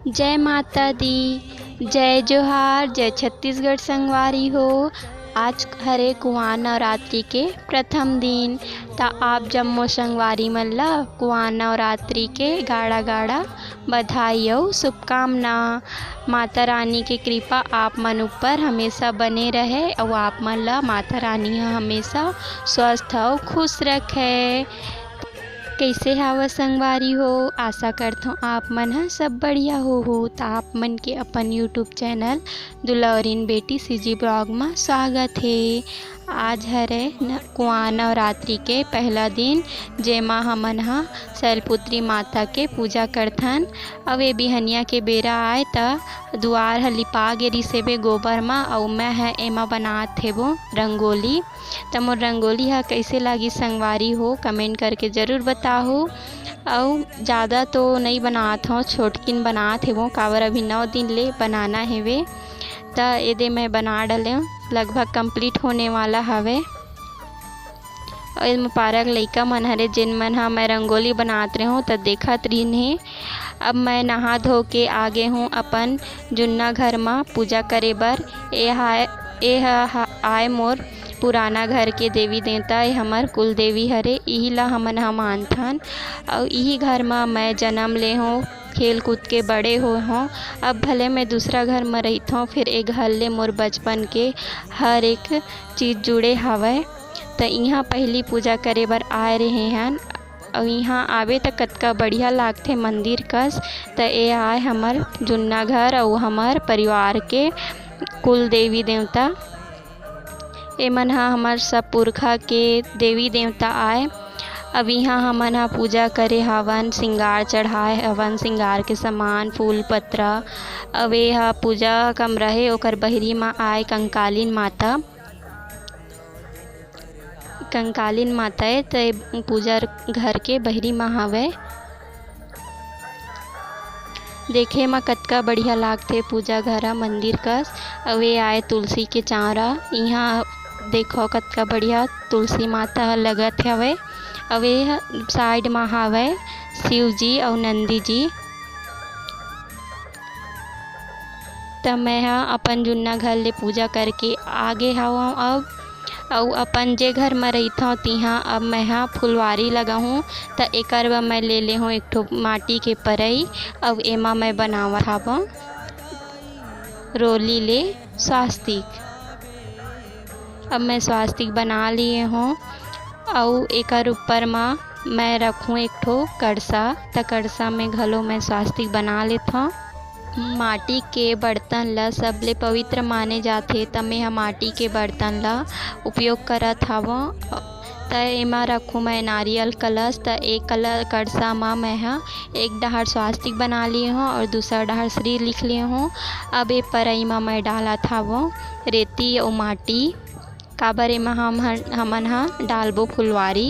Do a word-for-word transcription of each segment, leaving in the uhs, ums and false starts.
जय माता दी, जय जोहार, जय छत्तीसगढ़ संगवारी हो। आज हरे कुआं नवरात्रि के प्रथम दिन, त आप जम्मो संगवारी मन ल कुआं नवरात्रि के गाड़ा गाड़ा बधाई अउ शुभकामना। माता रानी के कृपा आप मन ऊपर हमेशा बने रहे अउ आप मन ल माता रानी ह हमेशा स्वस्थ अउ खुश रखे। कइसे हावव संगवारी हो? आशा करथों आप मन ह सब बढ़िया होहू। त आप मन के अपन YouTube चैनल दुलौरिन बेटी CG ब्लॉग म स्वागत हे। आज हरे न-, कुआं नवरात्रि के पहला दिन, जेमा हमन ह शैलपुत्री माता के पूजा करथन। अउ ए बिहनिया के बेरा आय त दुआर ह लिपा गे रिहिस हेवे गोबर म, अउ मैं ह एमा बनात हेवों रंगोली। त मोर रंगोली ह कइसे लागिस संगवारी हो, कमेंट करके जरूर बताहू। अउ जादा तो नइ बनात हौं, छोटकिन बनात हेवों, काबर अभी नौ दिन ले बनाना हेवे। त एदे मैं बना डलेंव, लगभग कंप्लीट होने वाला हवे। अउ एदे मोर पारा के लइका मन हरे, जेन मन ह मैं रंगोली बनात रेहेंव, त देखत रिहिन हे। अब मैं नहा धो के आ गे हौं अपन जुन्ना घर म पूजा करे बर। ए हा, ए हा, हा, आय मोर पुराना घर के देवी देवता, ए हमर कुल देवी हरे, इही ला हमन ह मानथन। अउ इही घर म मैं जनम ले हौं, खेल कूद के बड़े होए हौं। अब भले मैं दूसरा घर म रहिथौं, फेर ए घर ले मोर बचपन के हर एक चीज जुड़े हवय। त इहाँ पहिली पूजा करे बर आए रहे हन, अउ इहाँ आबे त कतका बढ़िया लागथे मंदिर कस। त ए आय हमर जुन्ना घर अउ हमर परिवार के कुल देवी देवता। एमन ह हमर सब पुरखा के देवी देवता आय। अब इहाँ हमन ह पूजा करे हवन, सिंगार चढ़ाए हवन, सिंगार के समान, फूल पत्रा। अब ए ह पूजा कमरा हे, ओकर बहिरी म आय कंकालीन माता। कंकालीन माता ए, त ए पूजा घर के बहिरी म हवय। देखे म कतका बढ़िया लागथे पूजा घर ह मंदिर कस। अउ ए आय तुलसी के चांवरा, इहाँ देखो कतका बढ़िया तुलसी माता ह लगत हवय। अउ ए ह साइड म हवय शिव जी अउ नंदी जी। त मैं ह अपन जुन्ना घर ले पूजा करके आ गे हवं अब, अउ अपन जे घर म रहिथंव, तिहां अब मैं ह फुलवारी लगाहूं। त एकर बर मैं ले ले हूं एक ठो माटी के परई, अउ एमा मैं बनावत हवं रोली ले स्वास्तिक। अब मैं स्वास्तिक बना लिए हूं, अउ एकर ऊपर म मैं रखूं एक ठो कड़सा। त कड़सा में घलो मैं स्वास्तिक बना लेथंव। माटी के बर्तन ल सबले पवित्र माने जाथे, त मैं ह माटी के बर्तन ल उपयोग करत हवं। त एमा रखूं मैं नारियल कलश। त एक कल-, कड़सा म मैं ह एक डहार स्वास्तिक बना लिए हूं अउ दूसरा डहार श्री लिख लिए हूं। अब ए परई म मैं डालत हवं रेती अउ माटी। काबर एमा हम ह, हमन ह डालबो फुलवारी।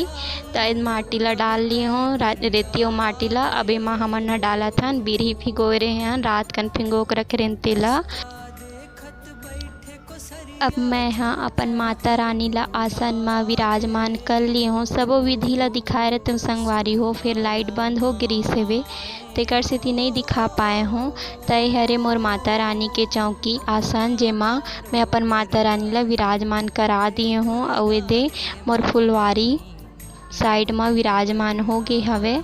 त ए माटी ला डाल लिए हों, रा-, रेती अउ माटी ला। अब एमा हमन ह डालत हन, बिरही भिगोए रहे हन, रात कन भिगो के रखे रहेन तेला। अब मैं ह अपन माता रानी ला आसन म विराजमान कर लिए हों। सबो विधि ला दिखाए रहते संगवारी हो, फेर लाइट बंद हो गिरिस हेवे। तेकर सेती नइ दिखा पाए हों। त ए हरे मोर माता रानी के चौकी आसन, जेमा मैं अपन माता रानी ला विराजमान करा दिए हों। अउ एदे मोर फुलवारी साइड म विराजमान हो गे हवे।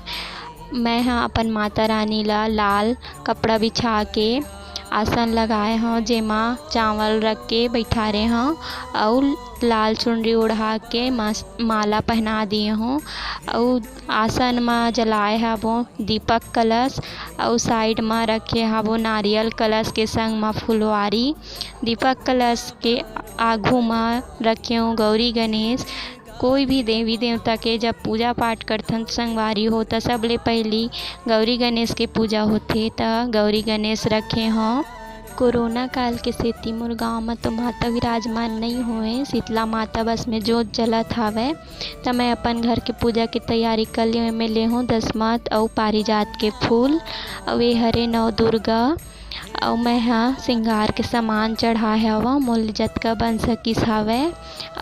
मैं ह अपन माता रानी ला लाल कपड़ा बिछा के आसन लगाए हों, जेमा चावल रख के बइठारे हों अउ लाल चुनरी ओढ़ा के मस्त माला पहना दिए हों। अउ आसन म जलाए हवों दीपक कलश, अउ साइड म रखे हवों नारियल कलश के संग म फुलवारी। दीपक कलश के आघू म रखे हों गौरी गणेश। कोई भी देवी देवता के जब पूजा पाठ करथन संगवारी हो, त सबले पहिली गौरी गणेश के पूजा होथे, त गौरी गणेश रखे हों। कोरोना काल के सेती मोर गांव म तो माता विराजमान नइ होए, शीतला माता बस में जोत जलत हावय। त मैं अपन घर के पूजा के तैयारी कर लियो। एमे ले हों दसमत अउ पारिजात के फूल, अउ ए हरे नव दुर्गा, अउ मैं ह सिंगार के सामान चढ़ाए हवं। मोर ले जतका बन सकिस हावय,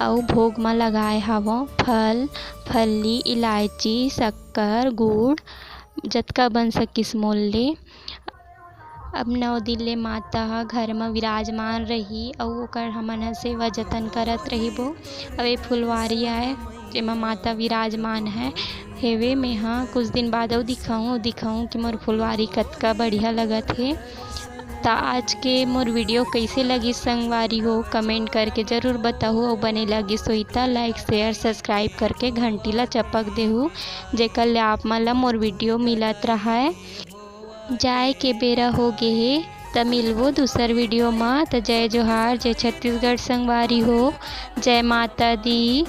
अउ भोग म लगाए हवं फल, फल्ली, इलायची, शक्कर, गुड़, जतका बन सकिस मोर ले। अब नौ दिन ले माता ह घर म विराजमान रही अउ ओकर हमन ह सेवा जतन करत रहिबो। अब ये फुलवारी आय, जेमा माता विराजमान है। हेवे, मेंहा कुछ दिन बाद अउ दिखाऊं, दिखाऊं कि मोर फुलवारी कतका बढ़िया लगत हे। त आज के मोर वीडियो कइसे लगिस संगवारी हो, कमेंट करके जरूर बताहू। अउ बने लगिस होही त like, share, subscribe करके घंटी ला चपक देहू, जेकर ले आप मन ला मोर वीडियो मिलत रहय। जाए के बेरा हो गे हे, त मिलबो दूसर वीडियो म। त जय जोहार, जय छत्तीसगढ़ संगवारी हो, जय माता दी।